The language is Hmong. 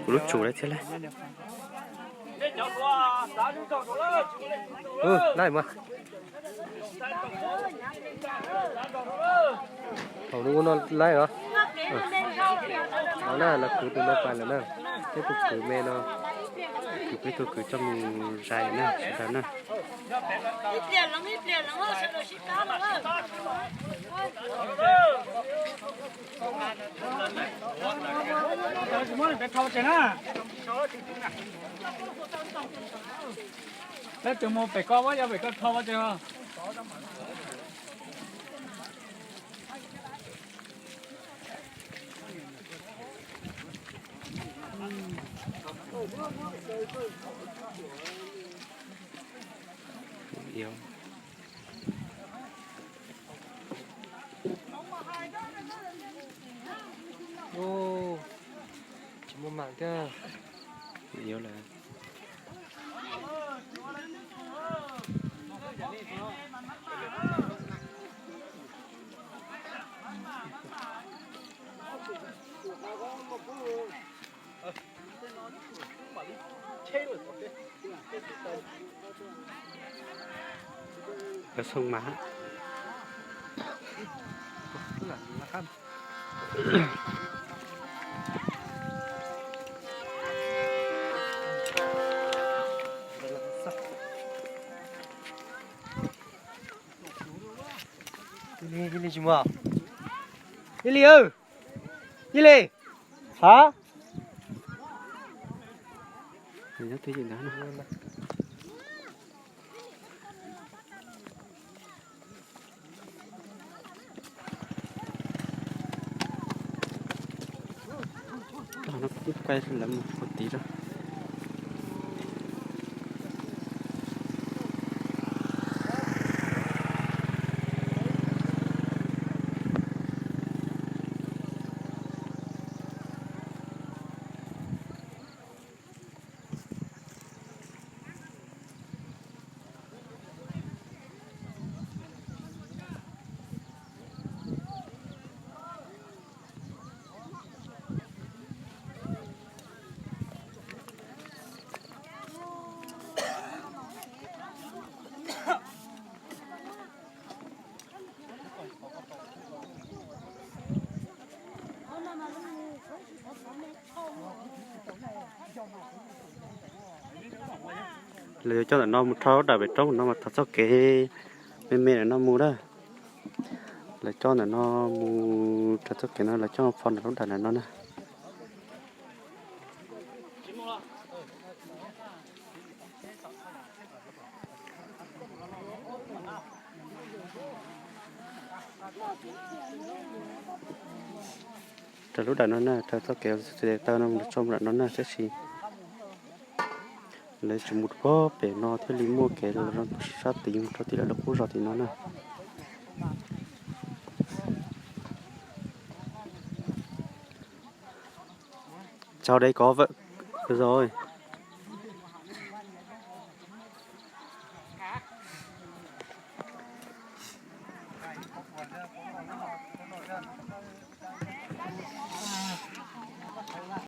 Kuv lub tsum lawm thiab lauj. Laij mas. Thaum nws ua no laij os. Thaum na lawv kwv tus no pais lawm na, peb tus kwv me no, kwv peb tus kwv coj mus zais na, sawv daws na. Peb tus mus pem ko, yog pem ko rho ua tsev. Tsis muaj mam thiab. Cov xoo mas. Ib li, ib li tsis muaj. Ib li, ib li. Ha? Tog no kuj quay lawv mus puag tid lawm. Lawv yuav coj ntawm no mus rho lub dam pem roob no mas thov txoj kev me me ntawm no mus na. Lawv coj ntawm no mus rho txoj kev no, lawv coj phom ntawm lub dam ntawm no na. Rho lub dam no na, rho txoj kev taw no mus txog mus dam no na, tab sis lawv tsis mus puag pem no thiaj li muaj kev los sab tid mus rau tim lawv lub qub zos tim no na. Chào đây có vợ rồi.